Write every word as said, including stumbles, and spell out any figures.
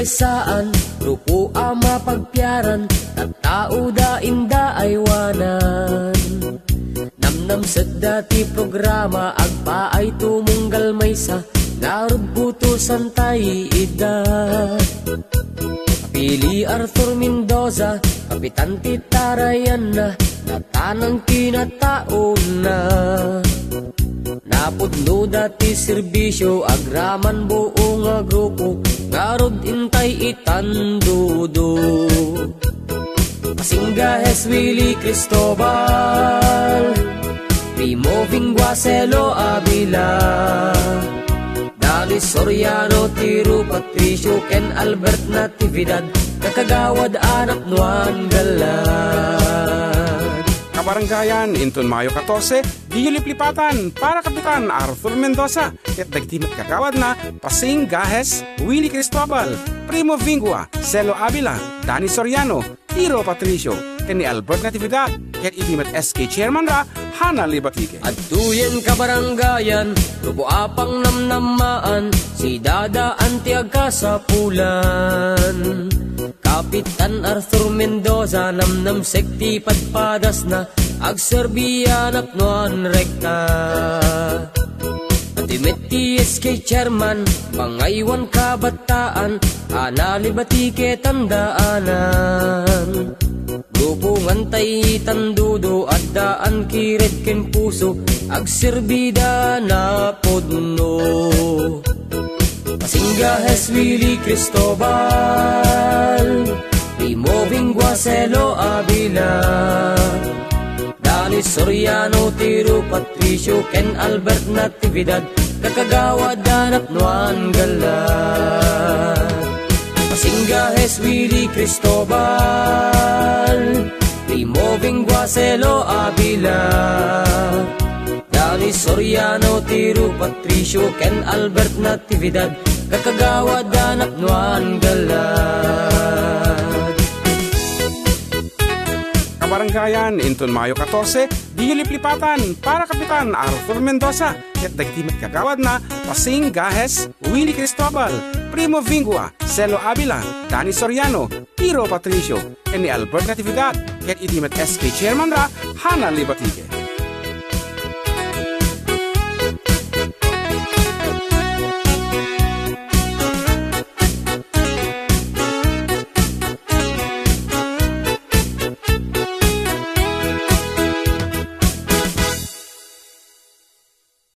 Saan, grupo a mapagpiaran, tattao da inda aywanan. Namnamsekda ti programa, agpaay tumunggal maysa, ngarud putosan tay ida. Pili Arthur Mendoza, kapitan ti tarayanna, natanang kinataona. Napudnoda ti serbisio, agraman buo nga grupo, ngarud intay itandudo. Pasinggahes Willie Cristobal, Primo Vingua, Celo Avila, Dani Soriano, Tiro Patricio, ken Albert Natividad, kakagawad a napnoan gala. Kabaranggayan, inton Mayo katorse, diyo liplipatan para Kapitan Arthur Mendoza, ket dagiti met kagawadna, Pasinggahes Willie Cristobal, Primo Vingua, Celo Avila, Dani Soriano, Tiro Patricio, ken ni Albert Natividad, ket idi met S K chairman ra, Hana Libatique. Adtoyen kabaranggayan, grupo a pangnamnamaan, sidadaan ti agkasapulan. Kapitan Arthur Mendoza, namnamsek ti padpadasna, agserbi a napnoan rekta. Adi met ti S K chairman, pangaywan kabataan, Hana Libatique tandaanan. Grupo ngantay itandudo, addaan kired ken puso, agserbida napudno. Pasinggahes Willie Cristobal, Primo Vingua, Celo Avila, Dani Soriano, Tiro Patricio, ken Albert Natividad, kakagawad a napnoan gala. Pasinggahes Willie Cristobal, Primo Vingua, Celo Avila, Dani Soriano, Tiro Patricio, ken Albert Natividad, kakagawad a napnoan gala. Kabaranggayan, inton Mayo katorse, diyo liplipatan para Kapitan Arthur Mendoza, ket dagiti met kagawadna, Pasinggahes Willie Cristobal, Primo Vingua, Celo Avila, Dani Soriano, Tiro Patricio, ken ni Albert Natividad, ket idi met S K chairman ra, Hana Libatique.